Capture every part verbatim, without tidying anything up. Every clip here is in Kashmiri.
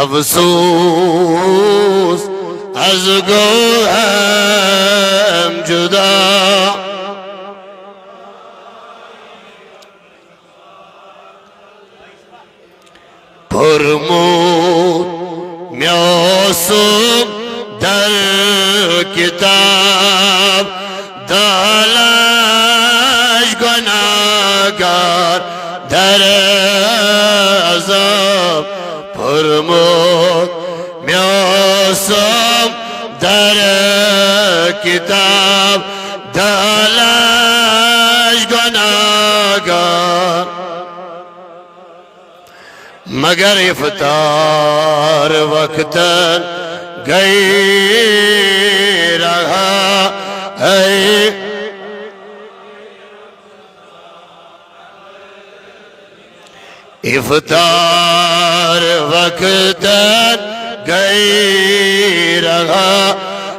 افسوس از گویم جدا۔ پوٚرمُت مےٚ اوسُم در کتاب، دہ لچھ گۄناہگار در عذاب۔ پوٚرمُت مےٚ اوسُم در کتاب، دہ لچھ گۄناہگار۔ مگر افطار وقتن گئی رہا، اے افطار وقتن گئی رہا،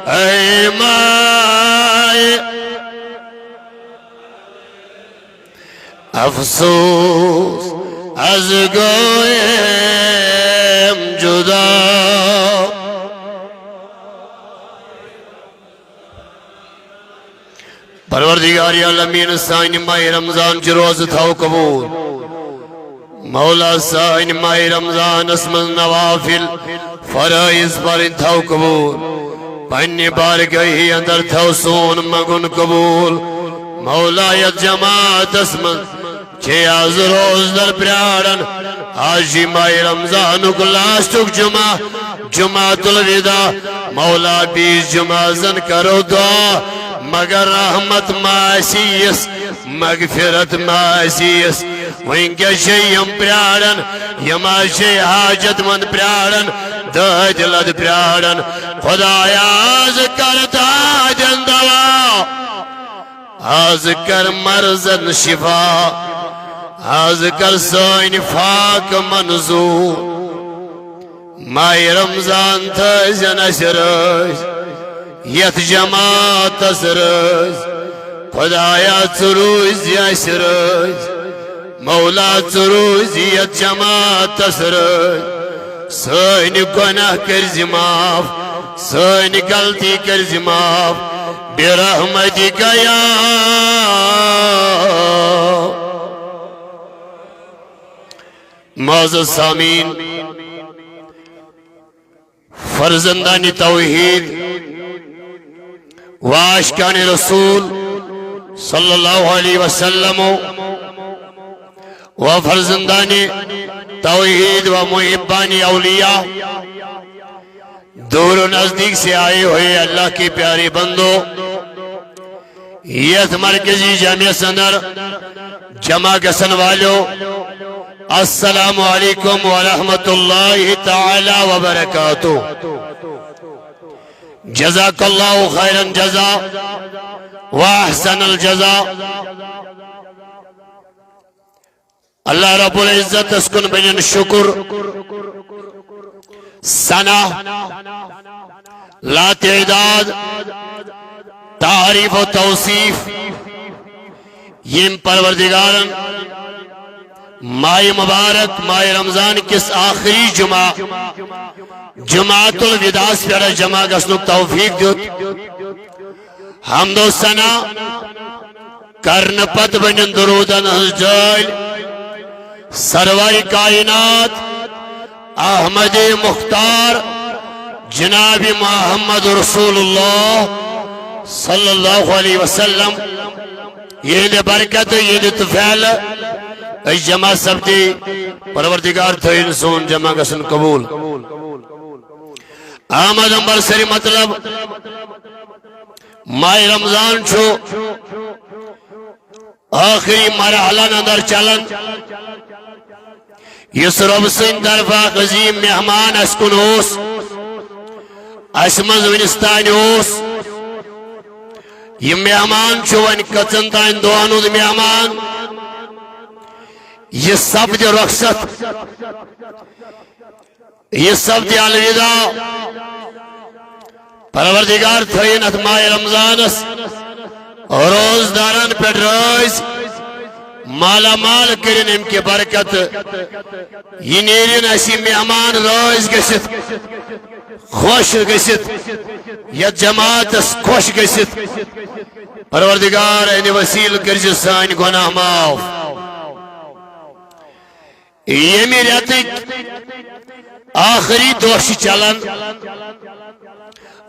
اے مائے افسوس از گویم جدا۔ پروردگار عالمین، سانہِ ماہِ رمضان چہِ روزٕ تھاو قبول۔ مولا، سانہِ ماہِ رمضانس منٛز نوافل فرائض پرٕنۍ تھاو قبول۔ پننہِ بارگاہہِ اندر تھاو سون منگُن قبول۔ مولا، یتھ جماعتس منٛز چھِ از روزدر پراران۔ از چھُ ماہِ رمضانُک لاسٹُک جمعہ، جمعۃ الوداع۔ مولا، بیس جمعہ زن کرو دعا، مگر رحمت ما آسہِ یِژھ، مغفرت ما آسہِ یِژھ۔ وٕنکیٚس چھِ یِم پراران، یِم از چھِ حاجت مند پراران، دٲدِ لد پراران۔ خدایا، از کر دادٮ۪ن دوا۔ از کر مرضن شفا، از کر سٲنۍ فاقہٕ منظور۔ ماہِ رمضان تھٲوزٮ۪ن اسہِ رٲضۍ، یتھ جماعتس رٲضۍ۔ خدایا، ژٕ روٗززِ اسہِ رٲضۍ۔ مولا، ژٕ روٗزِ یتھ جماعتس رٲضۍ۔ سٲنۍ گۄناہ کٔرزِ معاف، سٲنۍ غلطی کٔرزِ معاف، برحمتک یا۔ معزز سامعین، فرزندان توحید و عاشقان رسول صلی اللہ علیہ وسلم و فرزندان توحید و محبان اولیاء، دور و نزدیک سے آئے ہوئے اللہ کے پیارے بندو، یتھ مرکزی جامعس اندر جمع گژھن والیو، السلام علیکم ورحمۃ اللہ تعالی وبرکاتہ۔ جزاک اللہ خیرا جزا و احسن الجزا۔ اللہ رب العزتس کُن بنن شکر، ثنا، لا تعداد، تعریف و توصیف، یم پروردگارن ماہ مبارک، ماہ رمضان کس آخری جمعہ، جمعۃ الوداعس پٮ۪ٹھ جمع گژھنُک توفیق دیُت۔ حمد و ثنا کرنہٕ پتہٕ بنن درودن ہٕنٛز ڈٲلۍ سرور کائنات احمد مختار جناب محمد رسول اللہ صلی اللہ علیہ وسلم، یہنٛدِ برکتہٕ، یہنٛدِ طفیلہٕ أسۍ جمع سپدے۔ پروردگار تھٲیِن سون جمع گژھن قبول۔ آمد امبر سری مطلب ماہ رمضان چھُ آخری مرحلن اندر چلان۔ یُس رۄب سٕنٛدِ طرفہٕ اکھ عظیم مہمان اسہِ کُن اوس، اسہِ منٛز وُنِس تانۍ اوس، یہِ مہمان چھُ وۄنۍ کٔژن تانۍ دۄہن ہُنٛد مہمان۔ یہِ سپدِ رۄخصت، یہِ سپدِ الوداع۔ پروردگار تھٲیِن اتھ ماہ رمضانس روزدارن پٮ۪ٹھ رٲضۍ۔ مالا مال کٔرِن امہِ کہِ برکت۔ یہِ نیرِن اَسہِ مہمان رٲزۍ گٔژھِتھ، خۄش گٔژھِتھ، یَتھ جماعتس خۄش گٔژھِتھ۔ پروردگار، اَنہِ وسیلہٕ کٔرزِ سٲنۍ گۄناہ معاف۔ ییٚمہِ رٮ۪تٕکۍ ٲخری دۄہ چھِ چلان،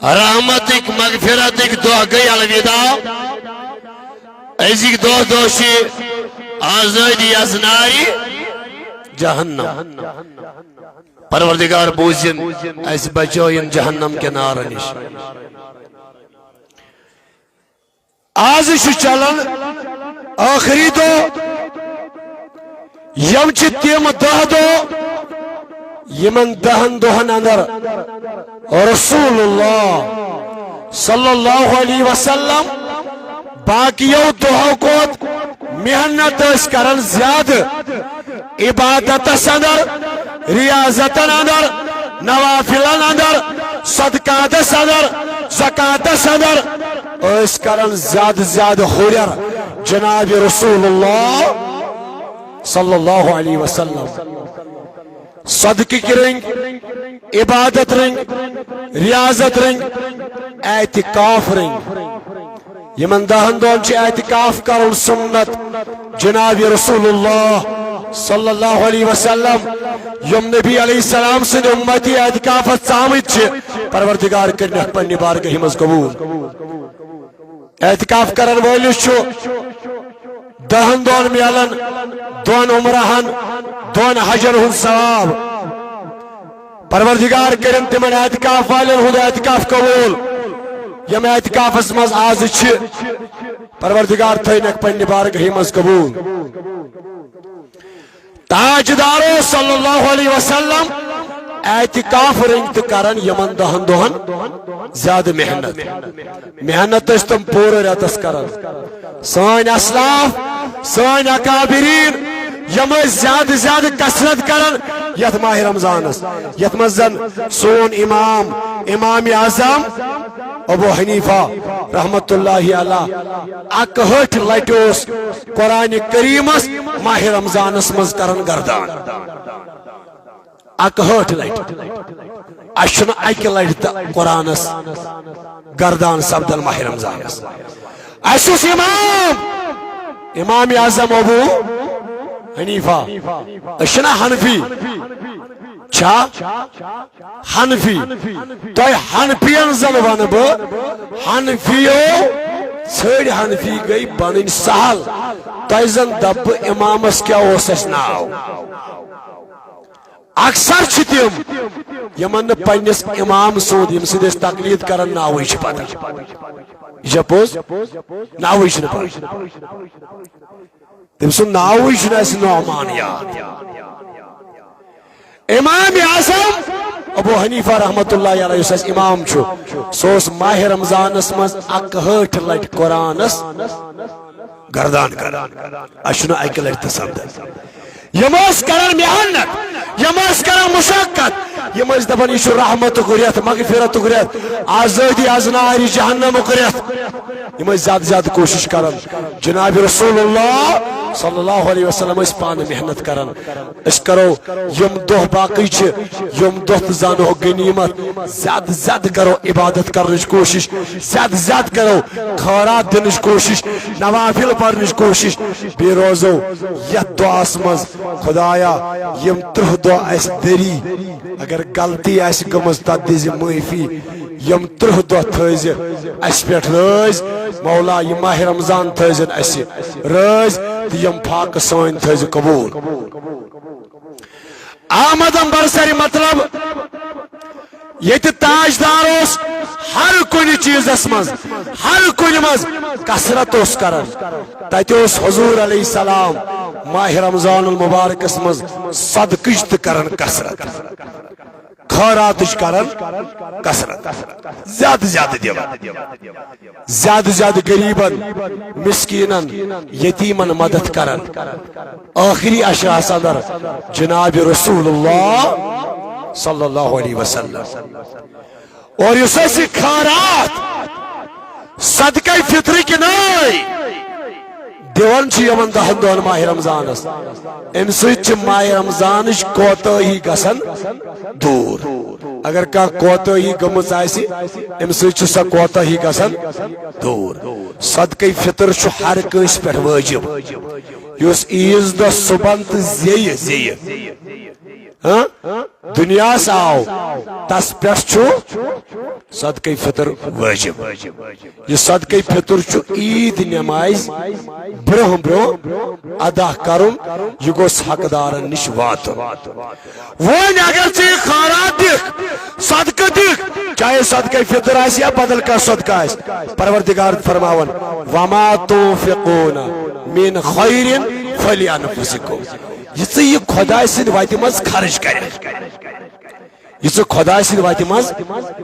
رحمتٕکۍ مغفرتٕکۍ دۄہ گٔے الوداع۔ أزِکۍ دۄہ، دۄہ چھِ آزٲدی از نارِ جہنم۔ پروردگار بوٗزِن، اَسہِ بچٲیِن جہنم کہِ نارٕ نِش۔ آز چھُ چلان ٲخری دۄہ، یِم چھِ تِم دَہ دۄہ، یِمن دَہن دۄہن اندر رسول اللہ صلی اللہ علیہ وسلم باقیو دۄہو کھۄتہٕ محنت ٲسۍ کران زیادٕ۔ عبادتس اندر، ریاضتن اندر، نوافلن اندر، صدقاتس اندر، زکاتس اندر ٲسۍ کران زیادٕ زیادٕ ہُرٮ۪ر جناب رسول اللہ صلی اللہ علیہ وسلم۔ صدقٕکۍ رٔنگۍ، عبادت رٔنگۍ، ریاضت رٔنگۍ، اعتکاف رٔنگۍ۔ یِمن دَہن دۄہن چھُ اعتکاف کرُن سنت جناب رسول اللہ صلی اللہ علیہ وسلم۔ یِم نبی علیہ السلام سٕنٛدۍ اُمتی اعتکافس ژامٕتۍ چھِ، پروردگار کٔرِنکھ پننہِ بارگاہہِ منٛز قبول۔ اعتکاف کرن وٲلِس چھُ دَہن دۄہن میلان دۄن عمرہن، دۄن حجن ہُنٛد ثواب۔ پروردگار کٔرِن تِمن اعتکاف والٮ۪ن ہُنٛد اعتکاف قبول، یِم اعتکافس منٛز آز چھِ۔ پروردگار تھٲینکھ پننہِ بارگاہہِ منٛز قبول۔ تاجدارو صلی اللہ علیہ وسلم اعتکاف رٔنگۍ تہٕ کرن یِمن دَہن دۄہن زیادٕ محنت۔ محنت ٲسۍ تِم پوٗرٕ رٮ۪تس کران۔ سٲنۍ اسلاف، سٲنۍ اکابرین، یِم ٲسۍ زیادٕ زیادٕ کثرت کران یتھ ماہِ رمضانس، یتھ منٛز زن سون امام، امام اعظم ابو حنیفہ رحمت اللہ علیہ اکہٲٹھ لٹہِ اوس قرآن کریمس ماہِ رمضانس منٛز کران گردان۔ اکہٲٹھ لٹہِ۔ اسہِ چھُنہٕ اکہِ لٹہِ تہِ قرآنس گردان سپدان ماہِ رمضانس۔ اسہِ اوس امام، امام اعظم ابو حنیفہ۔ أسۍ چھِنہ حنفی؟ چھا؟ حنفی۔ تۄہہِ حنفین زن ونہٕ بہٕ، حنفیو ژھٔرۍ حنفی گٔے بنٕنۍ سہل۔ تۄہہِ زن دپہٕ بہٕ، امامس کیٛاہ اوس اسہِ ناو؟ اکثر چھِ تِم، یِمن نہٕ پننِس امام سُنٛد، ییٚمہِ سٕنٛدۍ أسۍ تقلید کران، ناوٕے چھِ پتہ۔ یہِ چھا پوٚز؟ ناوٕے چھُنہٕ پتہ۔ تٔمۍ سُنٛد ناوٕے چھُنہٕ اَسہِ نعمان یاد۔ امام اعظم ابو حنیفہ رحمت اللہ علیہ، یُس اَسہِ امام چھُ، سُہ اوس ماہِ رمضانس منٛز اکہٲٹھ لٹہِ قرآنس گردان کران۔ اسہِ چھُنہٕ اکہِ لٹہِ تہِ سپدان۔ یِم ٲسۍ کران محنت، یِم ٲسۍ کران مشقت، یِم ٲسۍ دپان، یہِ چھُ رحمتُک رٮ۪تھ، مغفرتُک رٮ۪تھ، آزٲدی از نارِ جہنمُک رٮ۪تھ۔ یِم ٲسۍ زیادٕ زیادٕ کوٗشش کران۔ جناب رسول اللہ صلی اللہ علیہ وسلم ٲسۍ پانہٕ محنت کران۔ أسۍ کرو یِم دۄہ باقٕے چھِ، یِم دۄہ تہٕ زانو غنیمت، زیادٕ زیادٕ کرو عبادت کرنٕچ کوٗشش، زیادٕ زیادٕ کرو خٲرات دِنٕچ کوٗشش، نوافل پرنٕچ کوٗشش۔ بیٚیہِ روزو یتھ دعاہس منٛز، خدایا، یِم ترٕٛہ دۄہ اسہِ دٔری، اگر غلطی آسہِ گٔمٕژ، تتھ دِزِ معٲفی۔ یِم ترٕٛہ دۄہ تھٲیزِ اسہِ پٮ۪ٹھ رٲضۍ، مولا، یہِ ماہِ رمضان تھٲیزٮ۪ن اسہِ رٲضۍ، تہٕ یِم فاقہٕ سٲنۍ تھٲیزِ قبول۔ آمدم برسر مطلب، ییٚتہِ تاجدار اوس ہر کُنہِ چیٖزس منٛز، ہر کُنہِ منٛز کثرت اوس کران۔ تتہِ اوس حضور علیہ السلام ماہِ رمضان المبارکس منٛز صدقٕچ تہِ کران کثرت، خٲراتٕچ کران کثرت، زیادٕ زیادٕ دِوان۔ زیادٕ زیادٕ غریبن، مسکینن، یتیمن مدد کران۔ آخری عشرس اندر جناب رسول اللہ صلی اللہ علیہ وسلم۔ اور یُس اسہِ خیرات صدقہ فطر کی ناے دِوان چھِ یِمن دَہن دۄہن ماہِ رمضانس، اَمہِ سۭتۍ چھِ ماہِ رمضانٕچ کوتٲہی گژھان دوٗر۔ اگر کانٛہہ کوتٲہی گٔمٕژ آسہِ، اَمہِ سۭتۍ چھِ سۄ کوتٲہی گژھان دوٗر۔ صدقے فطر چھُ ہر کٲنٛسہِ پٮ۪ٹھ وٲجِب، یُس عیٖذ دۄہ صُبحن تہٕ زیٚیہِ زیٚیہِ، ہاں، دُنیاہس آو، تس پٮ۪ٹھ چھُ صدقے فطر وٲجِب۔ یہِ صدقے فطر چھُ عیٖد نٮ۪مازِ برونٛہہ برونٛہہ ادا کرُن، یہِ گوٚژھ حقدارن نِش واتُن۔ وۄنۍ اگر ژٕ یہِ خٲرات دِکھ، صدقہٕ دِکھ، چاہے صدقے فطر آسہِ یا بدل کانٛہہ صدقہٕ آسہِ، پروردگار فرماوان، "وما تنفقون من خیر فلانفسکم"، یہِ ژٕ یہِ خۄداے سٕنٛدِ وتہِ منٛز خرٕچ کرکھ، یہِ ژٕ خۄداے سٕنٛدِ وتہِ منٛز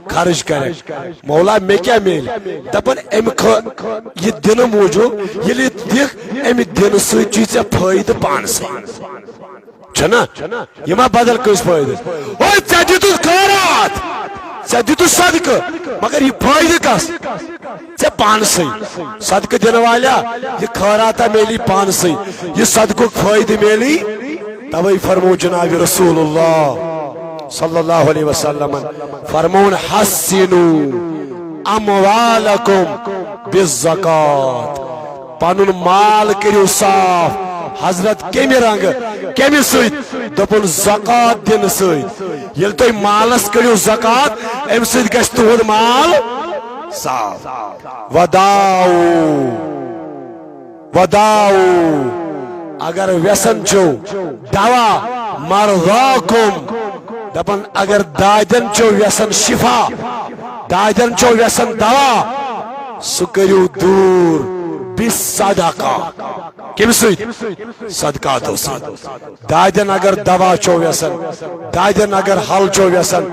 خرٕچ کرکھ، مولا، مےٚ کیٛاہ میلہِ؟ دپان، امہِ خٲ-، یہِ دِنہٕ موٗجوٗب ییٚلہِ دِکھ، امہِ دِنہٕ سۭتۍ چھُے ژےٚ فٲیدٕ پانسٕے۔ چھُنا؟ یہِ ما بدل کٲنٛسہِ فٲیدٕ؟ اوے، ژےٚ دِتُتھ خٲرات، ژےٚ دِتُتھ صدقہٕ، مگر یہِ فٲیدٕ کس؟ ژےٚ پانسٕے۔ صدقہٕ دِنہٕ والیا، یہِ خٲراتا میلی پانسٕے، یہِ صدقُک فٲیدٕ میلی۔ توے فرمو جناب رسول اللہ صلی اللہ علیہ وسلم فرمون، "حصنوا اموالکم بالزکات"، پنُن مال کٔرِو صاف۔ حضرت کمہِ رنگہٕ، کمہِ سۭتۍ؟ دوٚپُن، زکات دِنہٕ سۭتۍ۔ ییٚلہِ تُہۍ مالس کٔرِو زکات، امہِ سۭتۍ گژھِ تُہُنٛد مال صاف۔ وداؤ، وداؤ، اگر ویسن چھو دوا مرضاکم، دپن اگر دادن چھو ویسن شفا، دادن چھو ویسن دوا، سُہ کٔرِو دوٗر بالصدقہ۔ کمہِ سۭتۍ؟ صدقاتو سۭتۍ۔ دادٮ۪ن اگر دوا چھو یژھان، دادٮ۪ن اگر حل چھو یژھان،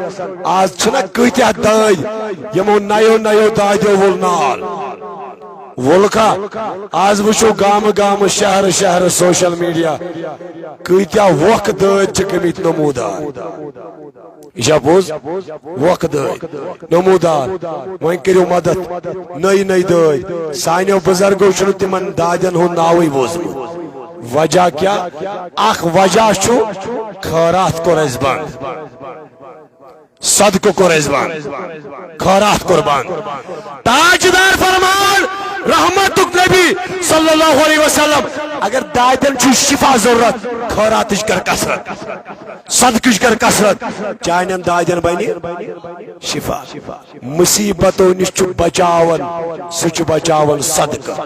آز چھِنہ کۭتیاہ دٲدۍ یِمو نَیو نَیو دادیو وول نال۔ وولکھا؟ آز وٕچھو گامہٕ گامہٕ، شہرٕ شہرٕ، سوشل میڈیا، کۭتیاہ ووکھٕ دٲدۍ چھِ گٔمٕتۍ نموٗدار۔ یہِ چھا پوٚز؟ ووکھٕ دٲدۍ، نموٗدار۔ وۄنۍ کٔرِو مدد، نٔے نٔے دٲدۍ۔ سانیو بُزرگو چھُنہٕ تِمن دادٮ۪ن ہُنٛد ناوٕے بوٗزمُت۔ وجہ کیٛاہ؟ اکھ وجہ چھُ، خٲراتھ کوٚر اَسہِ بنٛد، صدقہٕ کوٚر اَسہِ بنٛد، خٲراتھ کوٚر بنٛد۔ تاجدار فرمان، رحمتُک نبی صلی اللہ علیہ وسلم، اگر دادٮ۪ن چھُ شفا ضروٗرت، خٲراتٕچ کر کثرت، صدقٕچ کر کثرت، چانٮ۪ن دادٮ۪ن بنہِ شفا۔ مصیبتو نِش چھُ بچاوان، سُہ چھُ بچاوان صدقہٕ۔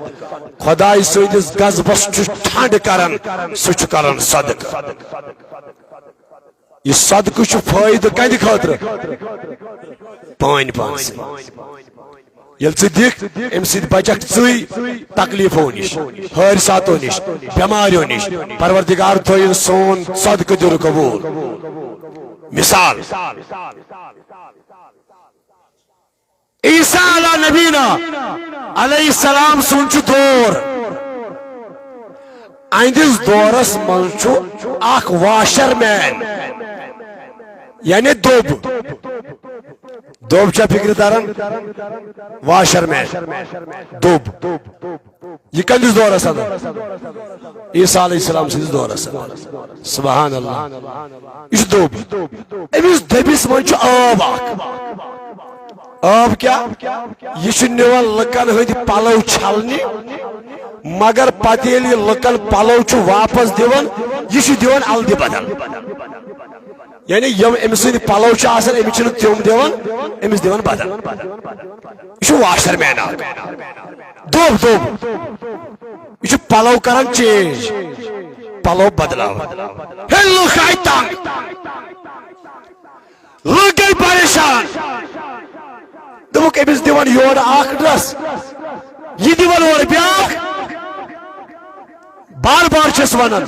خداے سٕنٛدِس غضبس چھُ ٹھنڈ کران، سُہ چھُ کران صدقہٕ۔ یہِ صدقہٕ چھُ فٲیدٕ کَتہِ خٲطرٕ؟ پانۍ پانسٕے۔ ییٚلہِ ژٕ دِکھ، اَمہِ سۭتۍ بچکھ ژٕے تکلیفو نِش، حٲدثاتو نِش، بٮ۪ماریو نِش۔ پروردگار تھٲیِن سون صدقہٕ دِل قبوٗل۔ مثال، عیسیٰ علیٰ نبینا علیہ السلام سُنٛد چھُ دور۔ اہنٛدِس دورس منٛز چھُ اکھ واشر مین، یعنی دوٚب۔ دوٚب چھا فکرِ تران؟ واشر مین، دوٚب۔ یہِ کٔمِس دورس اندر؟ عیسیٰ علیہ السلام سٕنٛدِس دورس اندر۔ سبحان اللہ۔ یہِ چھُ دوٚب۔ أمِس دٔبِس منٛز چھُ عٲب اکھ۔ عٲب کیٛاہ؟ یہِ چھُ نِوان لُکن ہٕنٛدۍ پلو چھلنہِ، مگر پتہٕ ییٚلہِ یہِ لُکن پلو چھُ واپس دِوان، یہِ چھُ دِوان الدِ بدل۔ یعنی یِم أمۍ سٕنٛدۍ پلو چھِ آسان، أمِس چھِنہٕ تِم دِوان، أمِس دِوان بدل۔ یہِ چھُ واشر مین اکھ۔ دوٚب، دوٚب۔ یہِ چھُ پلو کران چینج، پلو بدلاوان۔ ہے، لُکھ آیہِ تنگ، لُکھ گٔے پریشان۔ دوٚپُکھ، أمِس دِوان یورٕ اکھ ڈریس، یہِ دِوان اورٕ بیٛاکھ۔ بار بار چھِس ونان،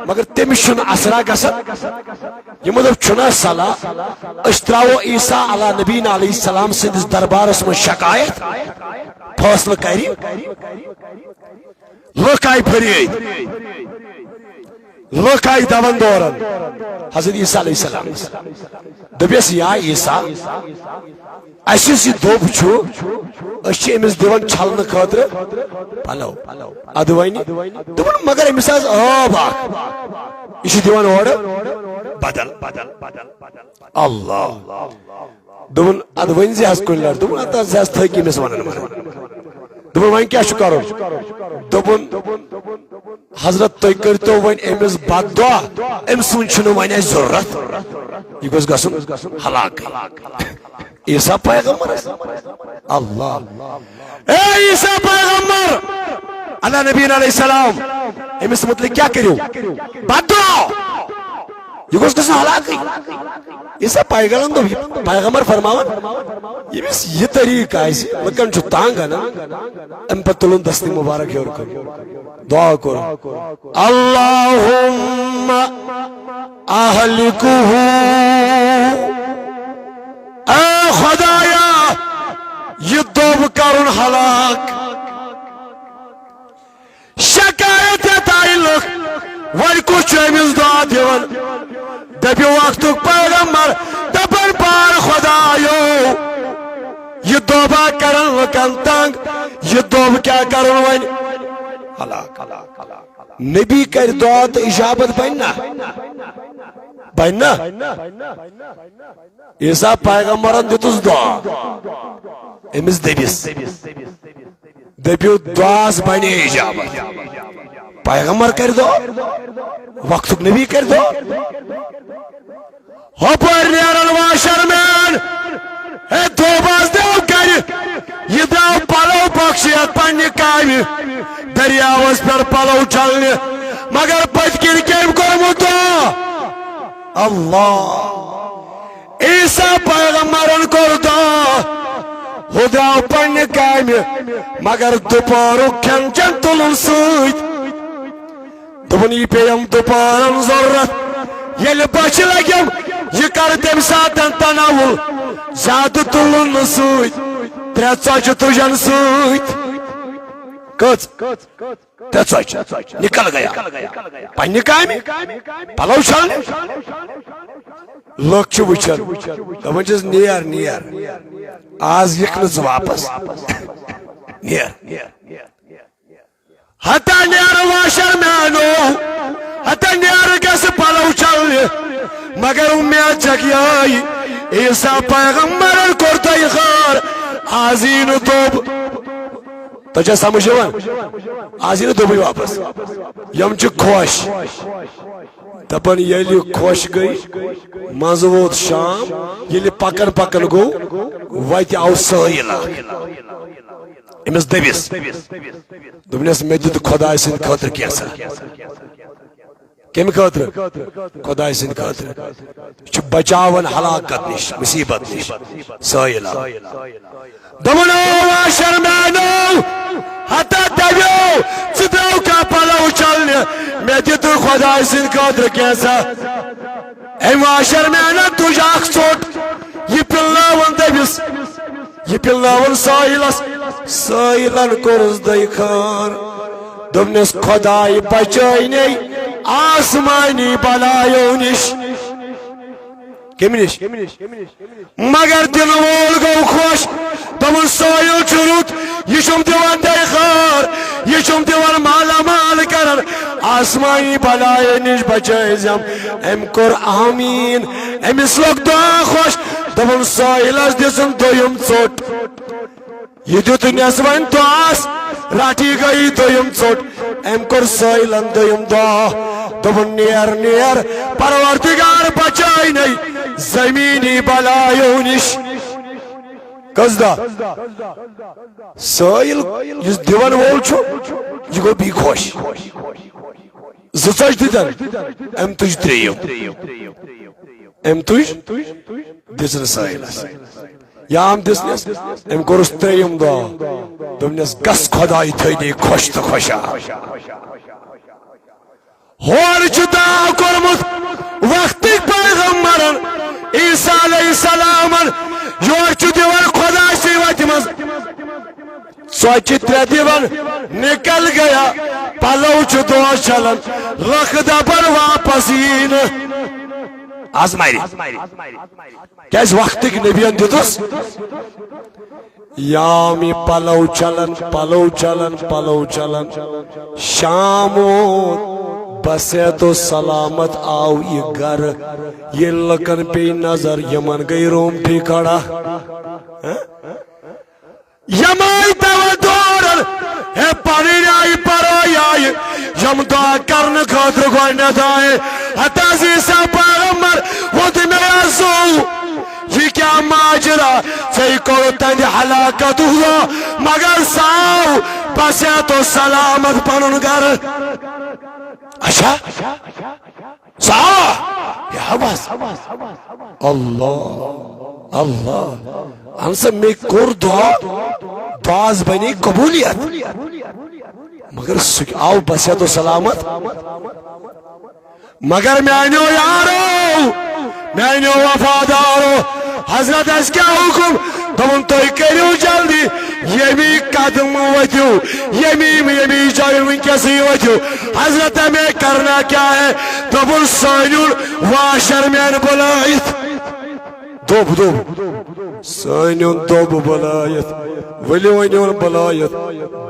مگر تٔمِس چھُنہٕ اثرا گژھان۔ یِمو دوٚپ، چھُنہ صلاح، أسۍ ترٛاوو عیسیٰ علیٰ نبینا علیہ السلام سٕنٛدِس دربارس منٛز شکایت، فٲصلہٕ کرِ۔ لُکھ آیہِ پھٔریٖد، لُکھ آیہِ دون دورن حضرت عیسیٰ علیہ السلامس۔ دوٚپُس، یا عیسیٰ، اسہِ یُس یہِ دوٚب چھُ، أسۍ چھِ أمِس دِوان چھلنہٕ خٲطرٕ پلو۔ ادٕ وۄنۍ دوٚپُن، مگر أمِس آز عٲب اکھ، یہِ چھِ دِوان اورٕ بدل۔ اللہ۔ دوٚپُن، ادٕ ؤنۍ زِ حظ کُنہِ لٹہِ۔ دوٚپُن، ادٕ حظ تھٲے کٔمِس ونان ونان۔ دوٚپُن، وۄنۍ کیٛاہ چھُ کرُن؟ دوٚپُن، حضرت، تُہۍ کٔرۍتو وۄنۍ أمِس بد دعا، أمۍ سُنٛد چھُنہٕ وۄنۍ اَسہِ ضروٗرت، یہِ گوٚژھ گژھُن ہلاکٕے۔ عیسیٰ پیغمبرس، اللہ، اے عیسیٰ پیغمبر، علی نبینا علیہ السلام، أمِس متعلق کیٛاہ کٔرِو؟ بد دعا۔ یہِ گوٚژھ گژھُن ہلاکٕے۔ عیسیٰ پیغمبرن دوٚپ، یہِ پیغمبر فرماوان، ییٚمِس یہِ طریٖقہٕ آسہِ، لُکن چھُ تنگ انان، اَمہِ پتہٕ تُلُن دستہِ مُبارک ہیوٚر کُن، دعا کوٚر، اللہم اہلکہ، اے خدایا، یہِ دوٚب کرُن ہلاک۔ شکایت ہیتھ آیہِ لُکھ، وۄنۍ کُس چھُ أمِس دعا دِوان؟ دٔپِو وقتُک پیغمبر، دپان، پار خدایو، یہِ دوٚبا کران لُکن تنگ، یہِ دوٚب کیٛاہ کرُن وۄنۍ؟ ہلاک۔ نبی کرِ دعا تہٕ اجابت بنہِ نا؟ بنہِ نا؟ عیسیٰ پیغمبرن دیُتُس دعا أمِس دٔبِس۔ دٔپِو، دعاہس بنے اجابت۔ پیغمبر کرِ دعا، وقتُک نبی کرِ دعا۔ ہۄپٲرۍ نیرن واشر مین، ہے دوباز دیو کرِ، یہِ درٛاو پلو بخشِتھ پننہِ کامہِ۔ دٔریاوس پٮ۪ٹھ پلو چھلنہِ، مگر پٔتۍ کِنۍ کٔمۍ کوٚرمُت دعا؟ اللہ۔ عیسیٰ پیغمبرن کوٚر دعا، ہُہ درٛاو پننہِ کامہِ، مگر دُپہرُک کھٮ۪ن چٮ۪ن تُلُن سۭتۍ۔ دوٚپُن، یہِ پیٚیَم دُپہرن ضروٗرت، ییٚلہِ بۄچھِ لگٮ۪م، یہِ کرٕ تَمہِ ساتہٕ تناوُل، زیادٕ تُلُن نہٕ سۭتۍ، ترٛےٚ ژۄچہِ تُجن سۭتۍ۔ کٔژ؟ تہٕ ژۄچہِ۔ نکل گیا۔ پننہِ کامہِ۔ پلو چھلنہِ۔ لُکھ چھِ وٕچھان۔ دپان چھِس، نیر، نیر۔ آز یِکھ نہٕ ژٕ واپس۔ نیر۔ ہتا نیر واشر مینو۔ ہتا نیر گژھِ پلو چھلنہِ۔ مگر امید چھکھ یہے۔ عیسیٰ پیغمبرن کوٚر تۄہہِ خٲر۔ آز یی نہٕ دوٚب۔ تۄہہِ چھا سمجھ یِوان؟ آز یی نہٕ دوٚبٕے واپس۔ یِم چھِ خۄش۔ دپان، ییٚلہِ خۄش گٔے، منٛزٕ ووت شام، ییٚلہِ پکان پکان گوٚو، وتہِ آو سٲیِل اکھ۔ أمِس دٔبِس۔ دوٚپنس، مےٚ دیُت خۄداے سٕنٛدِ خٲطرٕ کینٛژھا۔ کمہِ خٲطرٕ؟ خۄداے سٕنٛدِ خٲطرٕ۔ یہِ چھُ بچاوان ہلاکت نِش، مُصیبت نِش۔ سٲیِل آو۔ دوٚپُن، او واشر مینو، ہتا دَبیو، ژٕ درٛاوکھا پلو چھلنہِ؟ مےٚ دِتُے خۄداے سٕنٛدِ خٲطرٕ کینٛژھا؟ أمۍ واشر مینن تُج اکھ ژوٚٹ، یہِ پِلنٲوٕن تٔمِس۔ یہِ پِلنٲوٕن سٲیِلس۔ سٲیِلن کوٚرُس دٔے خٲر۔ دوٚپنس، خۄداے بچٲے نے آسمانی بلایو نِش۔ کمہِ نِش؟ مگر دِنہٕ وول گوٚو خۄش۔ دوٚپُن، سٲیِل چھُ رُت، یہِ چھُم دِوان دَے خٲر، یہِ چھُم دِوان مالا مال کران، آسمانی بلایہِ نِش بچٲیزٮ۪م۔ أمۍ کوٚر آمیٖن، أمِس لوٚگ دعا خۄش۔ دوٚپُن، سٲیِلس دِژٕن دوٚیِم ژوٚٹ۔ یہِ دیُت نٮ۪صفن دۄہس، رٹھی گٔیی دوٚیِم ژوٚٹ۔ أمۍ کوٚر سٲیِلن دوٚیِم دۄہ۔ دوٚپُن، نیر، نیر، پروردگار بچٲے نے زمینی بلایو نِش۔ کٔژ دۄہ؟ سٲیِل یُس دِوان وول چھُ، یہِ گوٚو بیٚیہِ خۄش۔ زٕ ژۄچہِ دِتن، أمۍ تُج ترٛیٚیِم۔ أمۍ تُج، دِژٕن سٲیِلس۔ یام دِژنس، أمۍ کوٚرُس ترٛیٚیِم دعا۔ دوٚپنس، گژھ خۄداے تھٲینی خۄش تہٕ خۄشحال۔ ہورٕ چھُ دعا کوٚرمُت وقتٕکۍ پیغمبرن، عیسیٰ علیہ السلامن، یورٕ چھُ دِوان خۄداے سٕے وتہِ منٛز۔ ژۄچہِ ترٛےٚ دِوان، نکل گیا، پلو چھُ دۄہس چھلان، لکھ دپان واپس یی نہٕ۔ آز مارِ۔ کیازِ؟ وقتٕکۍ نبین دیُتُس۔ یام یہِ پلو چلان، پلو چلان، پلو چلان۔ شام ووت، بصحت و سلامت آو یہِ گرٕ۔ ییٚلہِ لُکن پیٚیہِ نظر، یِمن گٔے رومٹھی کھڑا۔ ہہ؟ یِم آیہِ دوا دورن، ہے پنٕنۍ آیہِ پرٲے آیہِ، یِم دعا کرنہٕ خٲطرٕ گۄڈٕنٮ۪تھ آیہِ۔ ہتہٕ حظ عیسیٰ پیغمبر ووٚن تٔمۍ، ہے زو، یہِ کیٛاہ ماجرا؟ ژےٚ کوٚرُتھ تہنٛدِ ہلاکتُک دعا، مگر سُہ آو بصحت و سلامت پنُن گرٕ۔ اچھا؟ سا، یا بس۔ اللہ، اللہ۔ اہن سا، مےٚ کوٚر دعا، دعاہس بنے قبولیت۔ مگر سُہ آو بصحت و سلامت۔ مگر میانیو یارو، میانیو وفادارو، حضرت اسہِ کیٛاہ حُکُم؟ دوٚپُن، تُہۍ کٔرِو جلدی، ییٚمی قدمہٕ ؤتھِو، ییٚمی، ییٚمی جایہِ وٕنکیٚسٕے ؤتھِو۔ حضرت، ہمیں کرنا کیا ہے؟ دوٚپُن، سٲنیُن واشر مین بُلٲیِتھ۔ دوٚپ، دوٚپ، سٲنیُن دوٚب بُلٲیِتھ، ؤلِو أنِوُن بُلٲیِتھ۔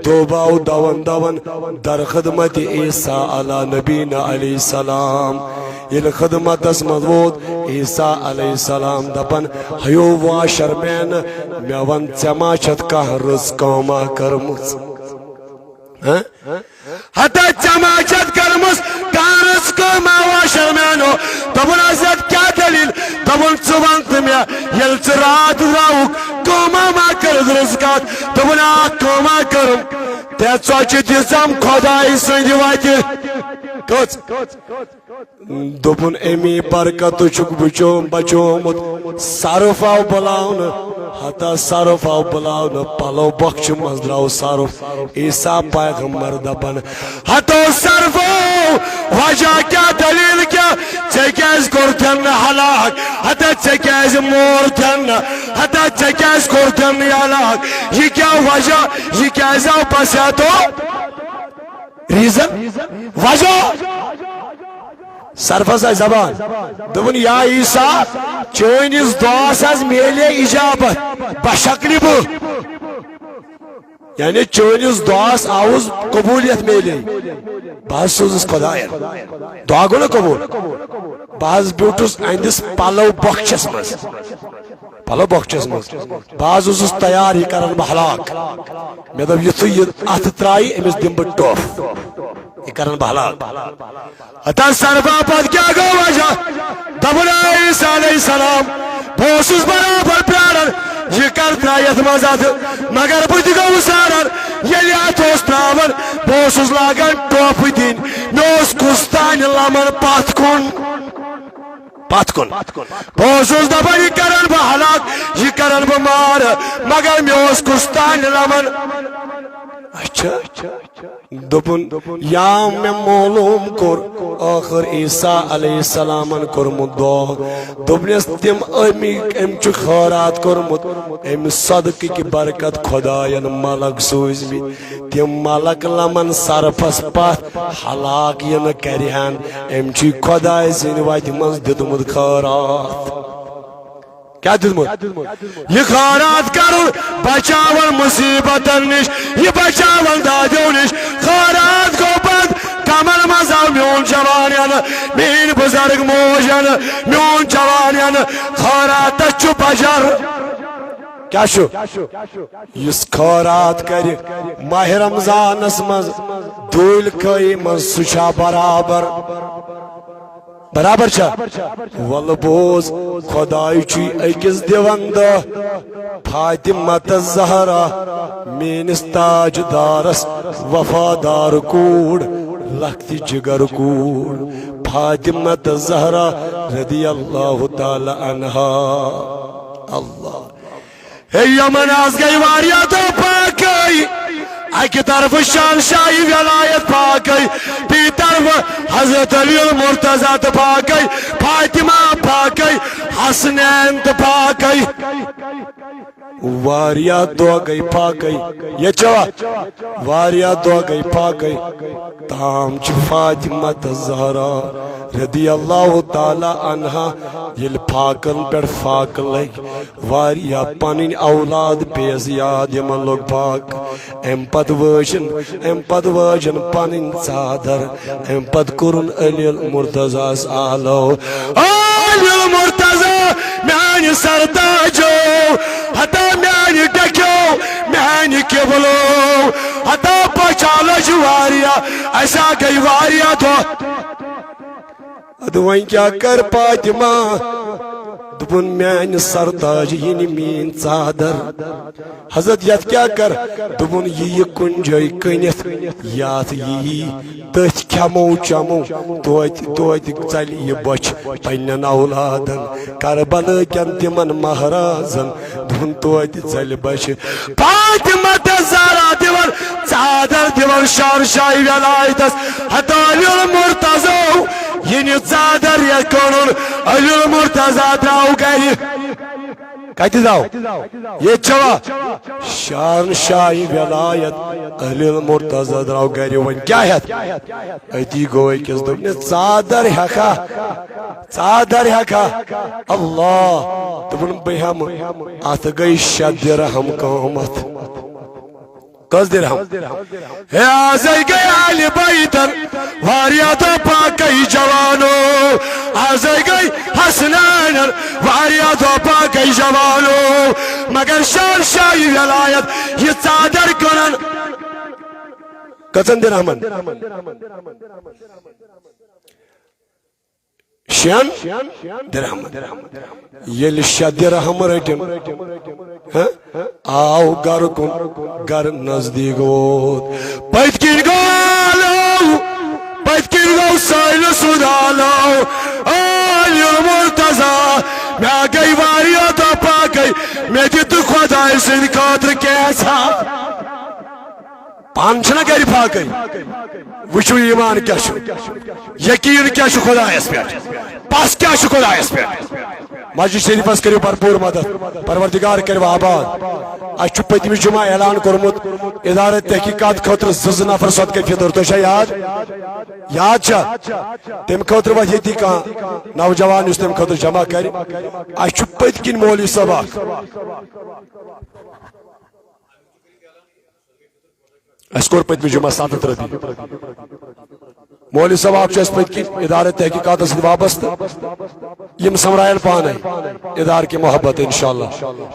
دوٚب آو دون دون در خدمت عیسیٰ علی نبینا علیہ السلام۔ ییٚلہِ خدمتس منٛز ووت، عیسیٰ علیہ السلام دپان، ہیو واشر مین، مےٚ ون، ژےٚ ما چھتھ کانٛہہ رٕژ کٲما کٔرمٕژ؟ ہہ؟ ہتا ژےٚ ما چھتھ کٔرمٕژ کانٛہہ رٕژ کٲما؟ واشر مینو دوٚپُن، حضرت، کیٛاہ دٔلیٖل؟ دوٚپُن، ژٕ وَن تہٕ مےٚ، ییٚلہِ ژٕ راتھ درٛاوُکھ، کٲما ما کٔرٕتھ رٕژ کتھ؟ دوٚپُن، آ، کٲما کٔرٕم۔ تے ژۄچہِ دِژم خۄدایہِ سٕنٛدِ وتہِ۔ کٔژ؟ دوٚپُن، اَمی برکتہٕ چھُکھ بچو-، بچومُت۔ صرف آو بُلاونہٕ، ہتا صرف آو بُلاونہٕ، پلو بۄکھچہِ منٛز درٛاو صرف۔ عیسیٰ پیغمبر دپان، ہتو صرفو، وجہ کیٛاہ، دلیل کیٛاہ؟ ژےٚ کیٛازِ کوٚرتھن نہٕ ہلاک؟ ہتا ژےٚ کیٛازِ مورتھن نہٕ؟ ہتا ژےٚ کیٛازِ کوٚرتھن نہٕ یہِ ہلاک؟ یہِ کیٛاہ وجہ؟ یہِ کیٛازِ آو بصحتو؟ Reason؟ وجہ؟ صرفس آیہِ زبان۔ دوٚپُن، یا عیسیٰ، چٲنِس دعاہس حظ میلے اجابت بشکلہِ بہٕ۔ یعنی چٲنِس دعاہس آوُس قبولیت میلے۔ بہٕ حظ سوزُس خۄداین۔ دعا گوٚو نا قبول؟ بہٕ حظ بیوٗٹھُس أہنٛدِس پلو بۄکھچس منٛز۔ پلو بۄکھچس منٛز۔ بہٕ حظ اوسُس تیار، یہِ کرن بہٕ ہلاک۔ مےٚ دوٚپ، یُتھُے یہِ اتھٕ ترٛایہِ، أمِس دِمہٕ بہٕ ٹۄپھ۔ یہِ کرن بہٕ ہلاک۔ ہتا صرفا، پتہٕ کیٛاہ گوٚو وجہ؟ دوٚپُن، اے عیسیٰ علیہ السلام، بہٕ اوسُس برابر پیاران، یہِ کر ترٛایہِ یتھ منٛز اتھٕ، مگر بہٕ تہِ گوٚوُس حٲران، ییٚلہِ اتھٕ اوس ترٛاوان، بہٕ اوسُس لاگان ٹۄپھ دِنۍ، مےٚ اوس کُس تانۍ لمان پتھ کُن۔ پتھ کُن۔ بہٕ اوسُس دپان، یہِ کرن بہٕ ہلاک، یہِ کرن بہٕ مار، مگر مےٚ اوس کُس تانۍ لمان۔ اچھا۔ دوٚپُن، یا مےٚ معلوم کوٚر، ٲخر عیسیٰ علیہ السلامن کوٚرمُت دعا۔ دوٚپنس، تِم أمی، أمۍ چھُ خٲرات کوٚرمُت، أمۍ صدقہٕ کہِ برکت خۄداین ملک سوٗزمٕتۍ۔ تِم ملک لمن صرفس پتھ، ہلاک یہِ نہٕ کرِہن۔ أمۍ چھُ خۄداے سٕنٛدِ وتہِ منٛز دیُتمُت خٲرات۔ کیٛاہ دیُتمُت؟ یہِ خٲرات کرُن، بچاوان مصیبتن نِش، یہِ بچاوان دادیو نِش۔ خٲرات گوٚو بنٛد، کمن منٛز آو میون جوان ینہٕ، میٲنۍ بزرگ موج ینہٕ، میون جوان ینہٕ۔ خٲراتس چھُ بجر۔ کیٛاہ چھُ؟ یُس خٲرات کرِ ماہ رمضانس منٛز، دوٗلۍ کھٲیی منٛز، سُہ چھا برابر؟ برابر چھا؟ ولہٕ بوز، خۄداے چھُے أکِس دِوان دَہ۔ فاطمہ تہٕ زہرا، میٲنِس تاجدارس وفادار کوٗر، لۄکٹہِ جگر کوٗر، فاطمہ تہٕ زہرا رضی اللہ تعالیٰ عنہا۔ اللہ۔ ہے، یمن آز گٔے واریاہ دۄہ پاکٕے۔ اکہِ طرفہٕ شہنشاہی ولایت پاکٕے، بیٚیہِ طرفہٕ حضرت علی المرتضیٰ تہٕ پاکٕے، فاطمہ پاکٕے، حسنین تہٕ پاکٕے۔ واریاہ دۄہ گٔے پھاکے۔ ییٚتہِ چھوا؟ واریاہ دۄہ گٔے پھاکے۔ تام چھِ فاطمہ تہٕ زہرا رضی اللہ تعالیٰ عنہا ییٚلہِ فاقن پٮ۪ٹھ فاقہٕ لٔگۍ، واریاہ پنٕنۍ اولاد پیٚیَس یاد، یِمن لوٚگ فاقہٕ۔ امہِ پتہٕ وٲجِن، امہِ پتہٕ وٲجِن پنٕنۍ ژادر۔ امہِ پتہٕ کوٚرُن علی المرتضیٰ ہس آلو۔ علی المرتضیٰ، میانہِ سرتاجو، ہتا میانہِ ڈکھیو، میانہِ قبلو، ہتا پچالو چھِ واریاہ، اسا گٔے واریاہ دۄہ۔ ادٕ وۄنۍ کیٛاہ کر فاطمہ؟ دوٚپُن، میانہِ سرتاج یہِ نہٕ میٲنۍ ژادر۔ حضرت، یتھ کیٛاہ کر؟ دوٚپُن، یہِ یہِ کُنہِ جایہِ کٕنِتھ، یتھ یہِ یی، تٔتھۍ کھٮ۪مو چٮ۪مو، توتہِ، توتہِ ژلہِ یہِ بۄچھِ پننٮ۪ن اولادن، کربلہٕ کٮ۪ن تِمن مہرازن۔ دوٚپُن، توتہِ ژلہِ بۄچھِ۔ فاطمہ تہٕ زہرا دِوان ژادر، دِوان شہنشاہی ولایتس، ہتا علی المرتضیٰ، یہِ نہٕ ژادر یہِ کٕنُن، علی المرتضیٰ درٛاو گرِ۔ کتہِ درٛاو؟ ییٚتہِ چھوا؟ شہنشاہی ولایت، علی المرتضیٰ درٛاو گرِ۔ وۄنۍ کیٛاہ ہٮ۪تھ؟ أتی گوٚو أکِس، دوٚپنہِ، ژادر ہٮ۪کھا؟ ژادر ہٮ۪کھا؟ اللہ۔ دوٚپُن، بہٕ ہٮ۪مہٕ۔ اتھ گٔے شےٚ درہم قۭمتھ۔ کٔژ درہم؟ ہے، آزے گٔے اہلِ بیتن واریاہ دۄہ پاکے جوانو، آزے گٔے حسنانن واریاہ دۄہ پاکے جوانو، مگر شہنشاہی ولایت یہِ ژادر کٕنن۔ کٔژن درہمن؟ شٮ۪ن درہمن۔ ییٚلہِ شےٚ درہم رٔٹِن، ہہ، آو گرٕ کُن، گرٕ نزدیٖک ووت۔ پٔتۍ کِنۍ گوٚو آلو، پٔتۍ کِنۍ گوٚو سٲیلہٕ سُنٛد آلو۔ آے مرتضیٰ، مےٚ گٔے واریاہ دۄہ پاکے، مےٚ دِ تہٕ خۄداے سٕنٛدِ خٲطرٕ کینٛژھا۔ پانہٕ چھِنہ گرِ پھاکٕے۔ وٕچھِو ایمان کیٛاہ چھُ، یقیٖن کیٛاہ چھُ خۄدایَس پٮ۪ٹھ، پَس کیٛاہ چھُ خۄدایَس پٮ۪ٹھ۔ مسجد شریفَس کٔرِو بھرپوٗر مدد، پروردگار کٔرِو آباد۔ اَسہِ چھُ پٔتمہِ جمعہ اعلان کوٚرمُت ادارٕ تحقیقات خٲطرٕ زٕ زٕ نفر صدقے فطر، تۄہہِ چھا یاد؟ یاد چھا؟ تَمہِ خٲطرٕ وَتہِ ییٚتی کانٛہہ نوجوان یُس تَمہِ خٲطرٕ جمع کَرِ۔ اَسہِ چھُ پٔتۍ کِنۍ مولوی صٲب اَکھ۔ اَسہِ کوٚر پٔتمہِ جمعہ ستھ ہتھ رۄپیہِ۔ مولوی صٲب اکھ چھُ اَسہِ پٔتۍ کِنۍ ادارٕ تحقیقاتس سۭتۍ وابستہٕ۔ یِم سمرایَن پانے ادارٕ کہِ محبت انشاءاللہ۔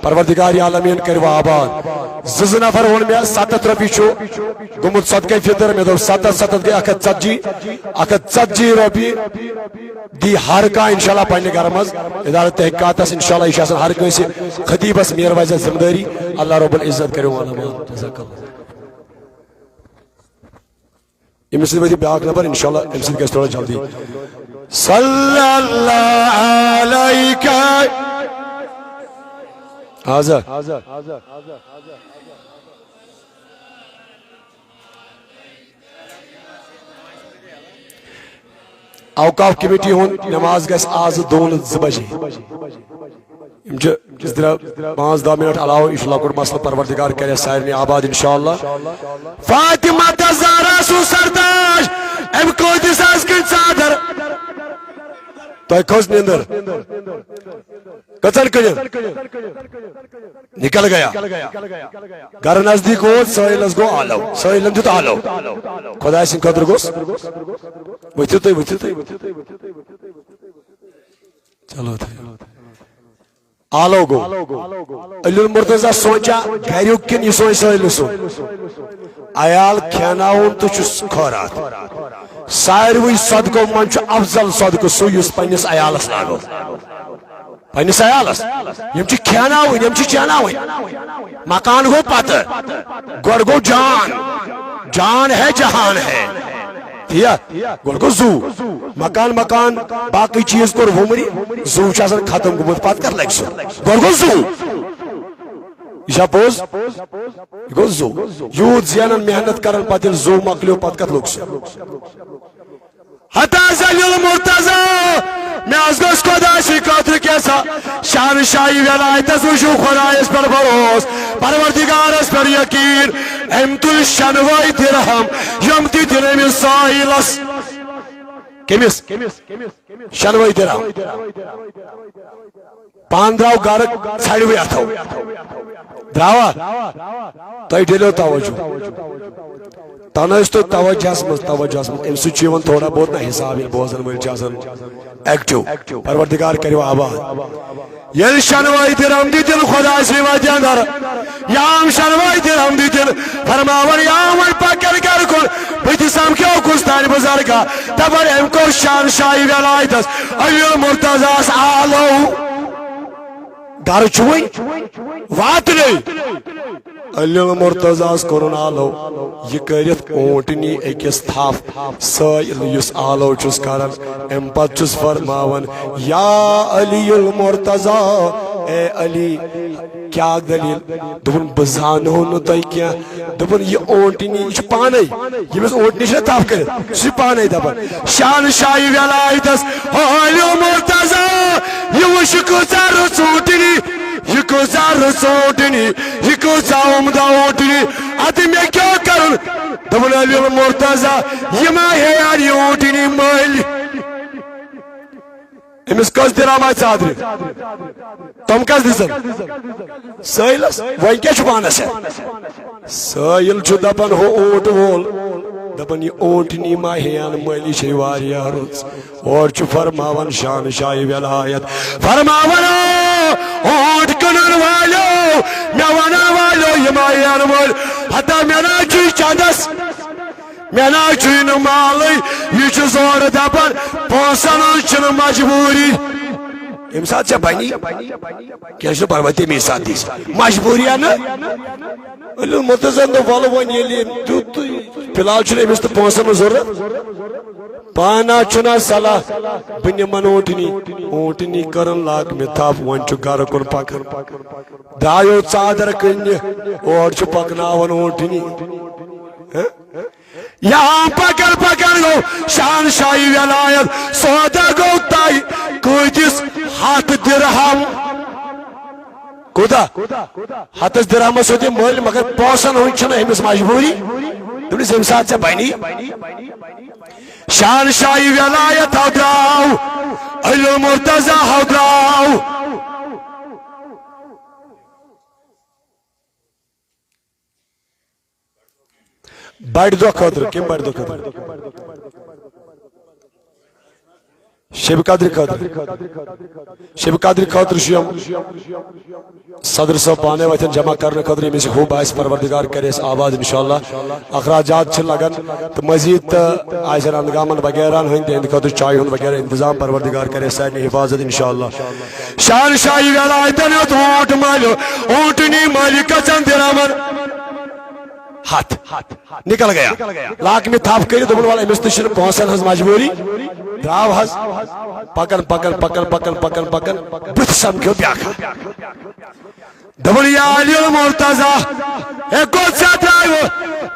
پروردگار عالمین کَرِ وۄنۍ آباد۔ زٕ زٕ نفر ووٚن مےٚ، ستھ ہتھ رۄپیہِ چھُ گوٚمُت صدقے فطر۔ مےٚ دوٚپ، ستھ ہتھ، ستھ ہتھ گٔے اکھ ہتھ ژتجی، اکھ ہتھ ژتجی رۄپیہِ۔ دی ہر کانٛہہ انشاءاللہ پننہِ گرٕ منٛز ادارٕ تحقیقاتس انشاءاللہ۔ یہِ چھِ آسان ہر کٲنٛسہِ خطیبس میٖر ویزس ذمہٕ دٲری۔ اللہ رب العزت کٔرِو وۄنۍ آباد۔ جزاک اللہ۔ أمِس سۭتۍ وٲتِو بیٛاکھ نفر، انشاءاللہ أمِس سۭتۍ گژھِ تھوڑا جلدی۔ صلی اللہ علیک۔ آزا۔ اوقاف کمیٹی ہُنٛد نماز گژھِ آز دۄن زٕ بجے۔ یِم چھِ، أسۍ درٛاو پانٛژھ دَہ منٹ علاوٕ، یہِ چھُ لۄکُٹ مسلہٕ، پروردگار کرِ سارنٕے آباد انشاءاللہ۔ فاطمہ تہٕ زہرا سُنٛد سرداش، أمۍ کۭتِس آز کِنۍ ژادر؟ تۄہہِ کھٔژ نیٚنٛدٕر؟ کٔژن کٔنِن؟ نکل گیا۔ گرٕ نزدیٖک ووت، سٲحِلس گوٚو آلو، سٲحِلن دیُت آلو۔ خۄداے سٕنٛدِ خٲطرٕ گوٚژھ۔ ؤتھِو تُہۍ، ؤتھِو تُہۍ۔ چلو تھٲیِو۔ آلو گوٚو۔ علی المرتضیٰ سونٛچا گریُک کِنہٕ یہِ سونٛچہِ سٲحِلہٕ سُنٛد؟ عیال کھیٛاناوُن تہٕ چھُس خٲراتھ۔ ساروٕے صدقو منٛز چھُ افضل صدقہٕ سُہ یُس پننِس عیالس لاگو۔ پننِس عیالس۔ یِم چھِ کھیٛاناوٕنۍ، یِم چھِ چیناوٕنۍ۔ مکان گوٚو پتہٕ۔ گۄڈٕ گوٚو جان۔ جان ہے جہان ہے۔ ٹھیک؟ گۄڈٕ گوٚو زُو۔ مکان، مکان، باقٕے چیٖز کوٚر وُمرِ۔ زُو چھُ آسان ختم گوٚمُت، پتہٕ کر لگہِ سُہ؟ گۄڈٕ گوٚو زُو۔ یہِ چھا پوٚز؟ یہِ گوٚو زُو۔ یوٗت زینان، محنت کران، پتہٕ ییٚلہِ زُو مۄکلیو، پتہٕ کتھ لوٚگ سُہ؟ ہتا ذلیل مرتضی، مےٚ حظ گوٚژھ خۄداے سٕے خٲطرٕ کینٛژھا۔ شہنشاہی ولایتس وٕچھِو خۄدایس پٮ۪ٹھ بھروس، پروردگارس پٮ۪ٹھ یقین۔ أمۍ تُلۍ شٮ۪نوَے درہم، یِم دِتِن أمِس سٲیلس۔ کٔمِس؟ شٮ۪نوَے درہم۔ پان درٛاو گرٕ ژھرِوٕے اتھو۔ درٛاوا؟ تۄہہِ ڈٔلِو توجہ۔ تنہٕ ٲسۍ تُہۍ توجہس منٛز، توجہس منٛز۔ امہِ سۭتۍ چھُ یِوان تھوڑا بہت نہ حساب، ییٚلہِ بوزن وٲلۍ چھِ آسان ایکٹیو۔ پروردگار کٔرِو آباد۔ ییٚلہِ شٮ۪نوَے درہم دِتِن خۄداے سٕے وتہِ اندر، یا یِم شٮ۪نوَے درہم دِتِن، فرماوان یا وۄنۍ پکن گرٕ کُن، بہٕ تہِ سمکھیو کُس تانۍ بُزرگا، دپان أمۍ کوٚر شہنشاہی ولایتس علی المرتضیٰ ہس آلو۔ گرٕ چھُ وۄنۍ واتنٕے۔ علی المرتضیٰ ہس کوٚرُن آلو۔ یہِ کٔرِتھ اوٗنٹنی أکِس تھپھ، سٲیِل یُس آلو چھُس کران، امہِ پتہٕ چھُس فرماوان، یا علی المرتضیٰ، اے علی، کیٛاہ دٔلیٖل؟ دوٚپُن، بہٕ زانہو نہٕ تۄہہِ کینٛہہ۔ دوٚپُن، یہِ اوٗنٹنی، یہِ چھُ پانے، ییٚمِس اوٗنٹنی چھِ تھپھ کٔرِتھ، سُہ چھُ پانے دپان، شہنشاہی ولایتس، ہو علی المرتضیٰ، یہِ وٕچھ، یہِ کۭژاہ رٕژ اوٗنٹنی، یہِ کۭژاہ رٕژ اوٗنٹنی، یہِ کۭژاہ عمدہ اوٗنٹنی، ادٕ مےٚ کیٛاہ کرُن؟ دوٚپُن، علی المرتضیٰ، یہِ ما ہیٚیہِ ہن یہِ اوٗنٹنی مٔلۍ؟ أمِس کٔژ درہم آیہِ ژادرِ؟ تِم کس دِژن؟ سٲیلس۔ وۄنۍ کیٛاہ چھُ پانس ہٮ۪تھ؟ سٲیِل چھُ دپان، ہُہ اوٗنٹ وول، دپان، یہِ اوٗنٹنی ما ہیٚیَن مٔلۍ، یہِ چھے واریاہ رٕژ۔ اورٕ چھُ فرماوان شہنشاہی ولایت، فرماوان، او اوٗنٹ کٕنن والیو، مےٚ ونن والیو، یہِ ما ہیٚیَن مٔلۍ، ہتا مےٚ نا چھُے چندس، مےٚ نا چھُے نہٕ مالٕے، یہِ چھُ زورٕ دپان، پونٛسن ہٕنٛز چھنہٕ مجبوٗری۔ ییٚمہِ ساتہٕ ژےٚ بنی، کینٛہہ چھُنہٕ پرواے، تَمی ساتہٕ دِس۔ مجبوٗری ہا نہٕ۔ علی المرتضیٰ ہن دوٚپ، وَلہٕ وۄنۍ ییٚلہِ أمۍ دیُت تہٕ فی الحال چھُنہٕ أمِس تہٕ پونٛسَن ہٕنٛز ضروٗرت۔ پانہٕ چھُنہ صلاح، بہٕ نِمَن اوٗنٛٹنی۔ اوٗنٛٹنی کٔرٕن لاکمہِ تھپھ، وۄنۍ چھُ گرٕ کُن پکان۔ درٛایو ژادر کٕننہِ، اورٕ چھُ پکناوان اوٗنٛٹنی۔ ہہ؟ یا پکان پکان گوٚو شہنشاہی ولایت، سودا گوٚو طے۔ کۭتِس؟ ہتھ درہم۔ کوٗتاہ؟ ہتس درہمس ہیوٚت أمۍ مٔلۍ، مگر پونٛسن ہُنٛد چھنہٕ أمِس مجبوٗری۔ دوٚپنس، ییٚمہِ ساتہٕ ژےٚ بنی۔ شہنشاہی ولایت ہا درٛاو، علی المرتضیٰ ہا درٛاو۔ بڑِ دۄہ خٲطرٕ، کمہِ بڑِ دۄہ خٲطرٕ؟ شب قدر خٲطرٕ۔ شب قدر خٲطرٕ چھُ یِم صدر صٲب پانے وتھن جمع کرنہٕ خٲطرٕ، ییٚمِس خوٗب آسہِ، پروردگار کرِ اَسہِ آباد انشاءاللہ۔ اخراجات چھِ لگان تہٕ مزید تہٕ آسن اندگامن وغیرہ ہٕنٛدۍ، تِہنٛدِ خٲطرٕ چایہِ ہُنٛد وغیرہ انتظام، پروردگار کرِ اَسہِ سارنٕے حفاظت انشاءاللہ۔ شہنشاہی ولایتن ہیوٚت اوٗنٹ مٔلۍ، اوٗنٛٹنی مٔلۍ کٔژن درہمن؟ ہتھ۔ نکل گیا۔ لاکمہِ تھپھ کٔرِتھ دوٚپُن، وَلہٕ أمِس تہِ چھِنہٕ پونٛسن ہٕنٛز مجبوٗری۔ درٛاو حظ۔ پکان، پکان، پکان، پکان، پکان، پکان۔ بٕتھِ سمکھیو بیٛاکھ اکھ۔ دوٚپُن، یا علی المرتضیٰ، ہے، کوٚت سا درٛایوٕ؟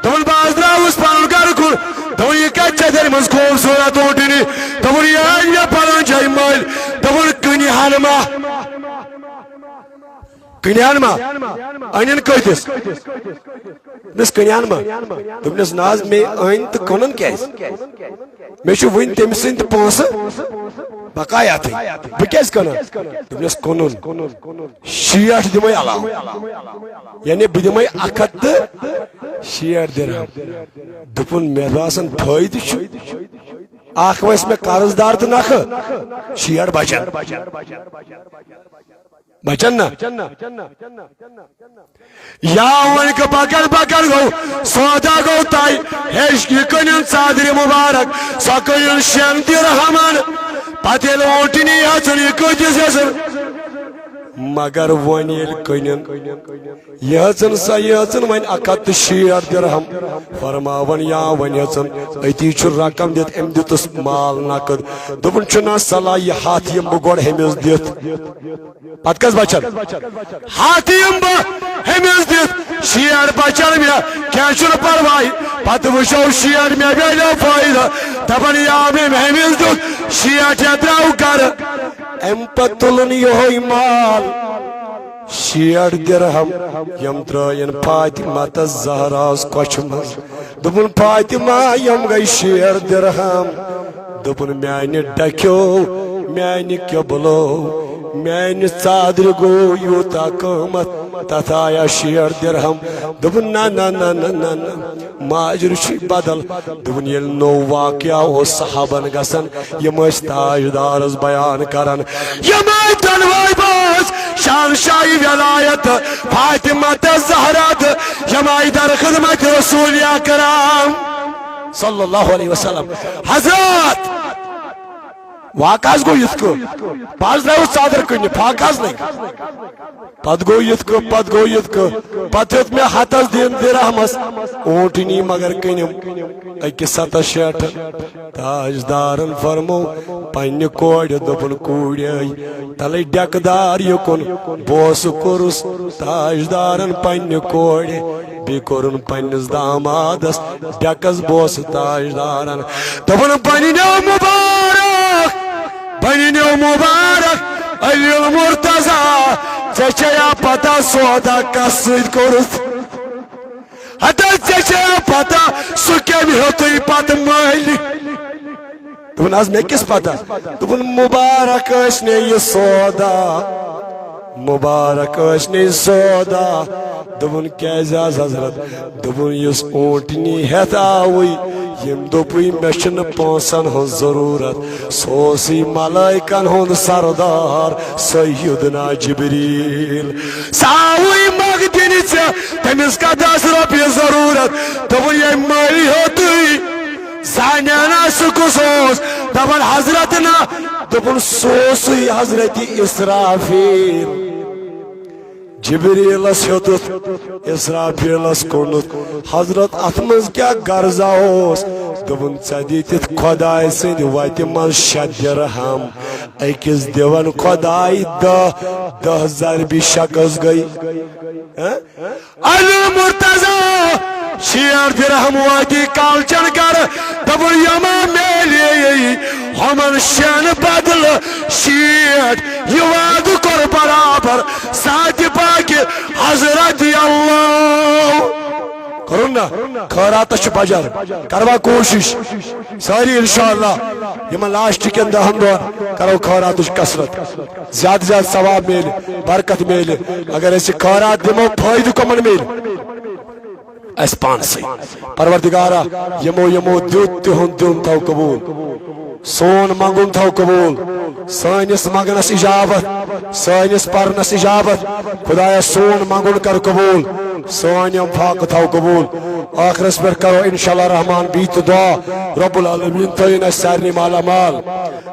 دوٚپُن، بہٕ حظ درٛاوُس پنُن گرٕ کُن۔ دوٚپُن، یہِ کتہِ چھےٚ تیٚلہِ منٛز خوٗبصوٗرت اوٗنٛٹنی؟ دوٚپُن، یہِ أنۍ مےٚ پنُن جاے مٔلۍ۔ دوٚپُن، کٕنہِ ہن ما؟ کٕنہِ ہن ما؟ أنِن کۭتِس؟ دوٚپنس، کٕنہِ ہن ما؟ دوٚپنس، نہ حظ، مےٚ أنۍ تہٕ کٕنُن کیٛازِ؟ مےٚ چھُ وُنہِ تٔمۍ سٕنٛدۍ پونٛسہٕ بقایا تھٕے۔ بہٕ کیٛازِ کٕنن؟ دوٚپنس، کٕنُن۔ شیٹھ دِمے علاوٕ۔ یعنی بہٕ دِمے اکھ ہتھ تہٕ شیٹھ درہم۔ دوٚپُن، مےٚ باسان فٲیدٕ چھُ۔ اکھ وَسہِ مےٚ قرض دار تہٕ نکھٕ، شیٹھ بچن۔ بچن نا؟ یا وۄنۍ گوٚو پکان پکان گوٚو، سودا گوٚو طے۔ ہیٚچھ یہِ کٕنِن ژادرِ مبارک، سۄ کٕنِن شٮ۪ن درہمن۔ پتہٕ ییٚلہِ اوٗنٛٹنی ہٮ۪ژٕن، یہِ کۭتِس ہٮ۪ژٕن؟ مگر وۄنۍ ییٚلہِ کٕنن یہِ ہیژن سۄ، یہِ ہیژن وۄنۍ اکھ ہتھ تہٕ شیٹھ درہم۔ فرماوان، یا وۄنۍ ہیژن أتی چھُ رقم دِتھ، أمۍ دیُتُس مال نقد۔ دوٚپُن، چھُنہ صلاح یہِ ہتھ یِم بہٕ گۄڈٕ ہُمِس دِتھ؟ پتہٕ کس بچن؟ ہتھ یِم بہٕ ہُمِس دِتھ، شیٹھ بچن مےٚ، کینٛہہ چھُنہٕ پرواے۔ پتہٕ وٕچھو شیٹھ مےٚ میلیو فٲیدٕ۔ دپان، یا مےٚ ہُمِس دیُت شیٹھ، یا درٛاو گرٕ۔ امہِ پتہٕ تُلُن یِہوٚے مال، شیٹھ درہم، یِم ترٲیِن فاطمہ تس زہراہس کۄچھِ منٛز۔ دوٚپُن، فاطمہ، یِم گٔے شیٹھ درہم۔ دوٚپُن، میانہِ ڈکھیو، میانہِ قبلو، میانہِ ژادرِ گوٚو یوٗتاہ قۭمتھ، تتھ آیا شیٹھ درہم؟ دوٚپُن، نہ، نہ، نہ، نہ، نہ، نہ۔ ماجر چھُے بدل۔ دوٚپُن، ییٚلہِ نوٚو واقعہ اوس صحابن گژھان، یِم ٲسۍ تاجدارس بیان کران، یِم ٲسۍ دۄنوَے بٲژ شہنشاہی ولایت فاطمہ تہٕ زہرا تہٕ یِم آیہِ در خدمت رسول اکرم صلی اللہ علیہ وسلم۔ حضرات، واقعہ حظ گوٚو یِتھ کٔنۍ، بہٕ حظ درٛاوُس ژادر کٕننہِ، فاقہٕ حظ نہٕ۔ پتہٕ گوٚو یِتھ کٔنۍ، پتہٕ گوٚو یِتھ کٔنۍ، پتہٕ ہیوٚت مےٚ ہتس دِنۍ درہمس اوٗنٹنی، مگر کٕنِم أکِس ستس شیٹھن۔ تاجدارن فرمو پننہِ کورِ، دوٚپُن، کوٗرے، تلے ڈیکہٕ دار یُکُن بوسہٕ کوٚرُس تاجدارن پننہِ کورِ، بیٚیہِ کوٚرُن پننِس دامادس ڈیکس بوسہٕ تاجدارن۔ دوٚپُن، بنیو مبارک، بنیو مبارک علی المرتضی، ژےٚ چھےٚ یا پتہ سودا کس سۭتۍ کوٚرُتھ؟ ہتا ژےٚ چھےٚ یا پتہ سُہ کٔمۍ ہیوٚتُے پتہٕ مٔلۍ؟ دوٚپُن، از مےٚ کِس پتہ؟ دوٚپُن، مبارک ٲسۍ نے یہِ سودا، مبارک ٲسۍ نے سودا۔ دوٚپُن، کیازِ از حضرت؟ دوٚپُن، یُس اوٗنٹنی ہٮ۪تھ آوٕے، ییٚمۍ دوٚپُے مےٚ چھُنہٕ پونٛسن ہٕنٛز ضروٗرت، سُہ اوسُے ملائکن ہُنٛد سردار سیدنا جبریل۔ سُہ آوٕے مۄکھ دِنہِ ژےٚ، تٔمِس کتھ آسہِ رۄپیہِ ضروٗرت؟ دوٚپُن، ییٚمۍ مٔلۍ ہیوٚتُے۔ زانینا سُہ کُس اوس؟ دپان حضرت نہ، دوٚپُن سُہ اوسُے حضرت اسرافیل۔ جبریلس ہیوٚتُتھ، اسرافیلس کوٚنُتھ، حضرت اتھ منٛز کیٛاہ غرضا اوس؟ دوٚپُن ژےٚ دِتِتھ خۄداے سٕنٛدِ وتہِ منٛز شےٚ درہم، أکِس دِوان خۄداے دہ، دہ ضربِ شکس گٔے۔ ہہ؟ علی مرتضی شیٹھ درہم واتی کالچن گر، دوٚپُن یما میلے ہُمن شین بدلہٕ شیٹھ، یہِ وعدٕ کوٚر برابر ذاتِ پاکہِ حضرت اللہ۔ کوٚرُن نا؟ خٲراتس چھُ بجر، کروا کوٗشش۔ سٲری انشاءاللہ یِمن لاسٹ کٮ۪ن دہن دۄہن کرو خٲراتٕچ کثرت، زیادٕ زیادٕ ثواب میلہِ، برکت میلہِ۔ اگر أسۍ یہِ خٲرات دِمو، فٲیدٕ کمن میلہِ؟ اسہِ پانسٕے۔ پروردگارا، یِمو یِمو دیُت، تِہُنٛد دیُن تھاو قبول، سون منگُن تھاو قبول، سٲنِس منگنس اجابت، سٲنِس پرنس اجابت۔ خدایا، سون منگُن کر قبول، سٲنۍ یِم فاقہٕ تھاو قبول۔ ٲخرس پٮ۪ٹھ کرو انشاءاللہ رحمان بیٚیہِ تہِ دعا، رب العالمین تھٲیِن اسہِ سارنٕے مالا مال۔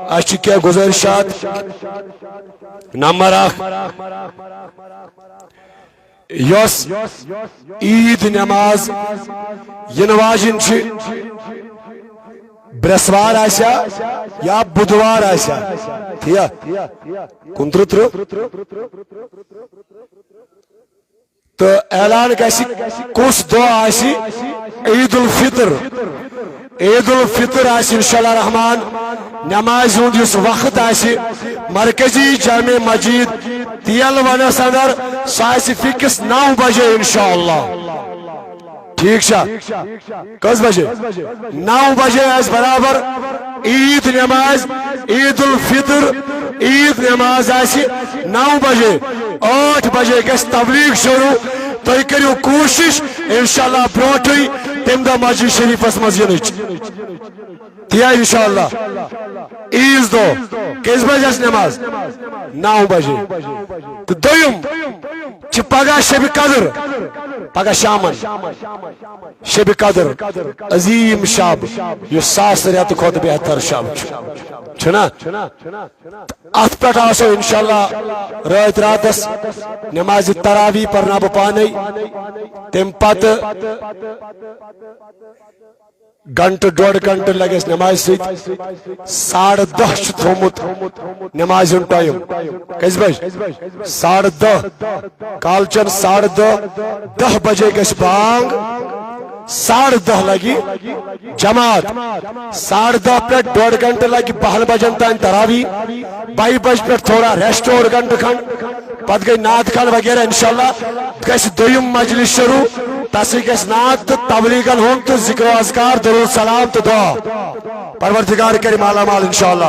اسہِ چھِ کینٛہہ گُزٲرِشات۔ نمبر اکھ، یۄس عید نماز یِنہٕ واجِنۍ چھِ، برٛٮ۪سوار آسیا یا بُدوار آسیا، ٹھیٖک، کُنترٕہ ترٕہ۔ تہٕ اعلان گژھِ کُس دۄہ آسہِ عید الفطر۔ عید الفطر آسہِ انشاءاللہ رحمان، نمازِ ہُنٛد یُس وقت آسہِ مرکزی جامع مسجد تیل ونس اندر، سُہ آسہِ فکس نو بجے انشاءاللہ۔ ٹھیک چھا؟ کٔژ بجے؟ نو بجے آسہِ برابر عید نماز، عید الفطر عید نماز آسہِ نو بجے۔ ٲٹھ بجے گژھِ تبلیغ شروع۔ تُہۍ کٔرِو کوٗشِش، انشاءاللہ برونٹھٕے تمہِ دۄہ مسجد شریفس منٛز یِنٕچ۔ تہِ انشاءاللہ۔ عیز دۄہ کٔژِ بجہِ آسہِ نماز؟ نو بجے۔ تہٕ دوٚیُم چھِ پگاہ شبِ قدر، پگاہ شامن شبِ قدر، عظیم شب، یُس ساس رٮ۪تہٕ کھۄتہٕ بہتر شب چھُ، چھُنا؟ اتھ پٮ۪ٹھ آسو انشاءاللہ رٲتۍ راتس نمازِ تراویح پرناو بہٕ پانے۔ تمہِ پتہٕ گھنٹہٕ ڈۄڈ گھنٹہٕ لگہِ اسہِ نمازِ سۭتۍ۔ ساڑٕ دہ چھُ تھوٚومُت نمازِ ہُنٛد ٹایم۔ کٔژِ بجہِ؟ ساڑٕ دہ۔ کالچن ساڑٕ دہ۔ دہ بجے گژھِ بانگ۔ ساڑٕ دہ لگہِ جماعت۔ ساڑٕ دہ پٮ۪ٹھ ڈۄڈ گھنٹہٕ لگہِ بہن بجن تام تراویح۔ بہہِ بجہِ پٮ۪ٹھ تھوڑا ریسٹ، اوٚڑ گھنٹہٕ کھنڈ۔ پتہٕ گٔے نعت خوان وغیرہ۔ انشاءاللہ گژھِ دوٚیِم مجلس شروع۔ تسٕے گژھِ نعت تہٕ تبلیغن ہُنٛد تہٕ ذکر و اذکار، درود سلام تہٕ دعا۔ پروردگار کرِ مالا مال انشاءاللہ۔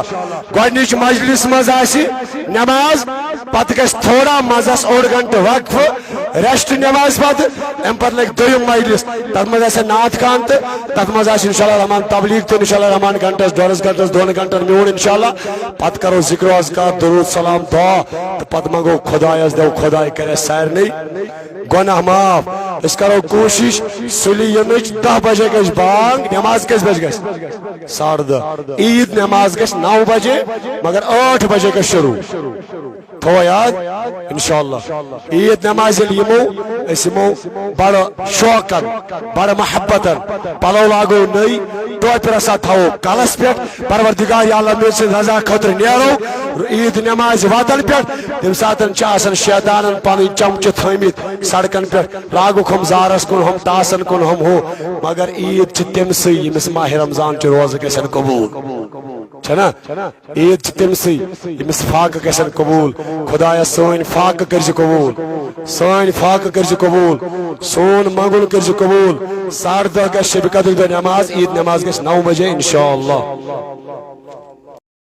گۄڈنِچ مجلس منٛز آسہِ نماز، پتہٕ گژھِ تھوڑا مزس اوٚڑ گھنٹہٕ وقفہٕ، ریسٹ نماز پتہٕ۔ امہِ پتہٕ لگہِ دوٚیِم مجلس، تتھ منٛز آسہِ نعت خوان تہٕ تتھ منٛز آسہِ انشاءاللہ رحمان تبلیغ تہٕ انشاءاللہ رحمان گھنٹس، ڈۄڈس گھنٹس، دۄن گھنٹن میون انشاءاللہ۔ پتہٕ کرو ذکر و اذکار، درود سلام، دعا تہٕ پتہٕ منگو خدایس، دو خداے کرِ اسہِ سارنٕے گۄناہ معاف۔ أسۍ کرو کوٗشِش سُلہِ یِنٕچ۔ دہ بجے گژھِ بانگ، نماز کٔژِ بجہِ گژھِ؟ ساڑٕ دہ۔ عیٖد نماز گژھِ نو بجے، مگر ٲٹھ بجے گژھِ شروع۔ تھوو یاد؟ انشاءاللہ۔ عیٖد نماز ییٚلہِ یِمو، أسۍ یِمو بڑٕ شوقن، بڑٕ محبتن، پلو لاگو نٔے، ٹوپہِ رژھا تھاوو کلس پٮ۪ٹھ۔ پروردگار یا اللہ میٲنۍ سٕنٛدِ رضا خٲطرٕ نیرو عیٖد نمازِ وطن پٮ۪ٹھ۔ تمہِ ساتن چھِ آسان شیطانن پنٕنۍ چمچہٕ تھٲومٕتۍ سڑکن پٮ۪ٹھ، لاگُکھ ہُم زارس کُن، ہُم ٹاسن کُن، ہُم ہُہ۔ مگر عیٖد چھِ تٔمۍ سٕے ییٚمِس ماہِ رمضان چہِ روزٕ گژھن قبوٗل، چھنا؟ عیٖد چھِ تٔمۍ سٕے ییٚمِس فاقہٕ گژھن قبوٗل۔ خدایا سٲنۍ فاقہٕ کٔرزِ قبوٗل، سٲنۍ فاقہٕ کٔرزِ قبوٗل، سون منگُن کٔرزِ قبوٗل۔ ساڑٕ دہ گژھِ شبِ قدر دۄہ نماز، عیٖد نماز گژھِ نو بجے انشاءاللہ۔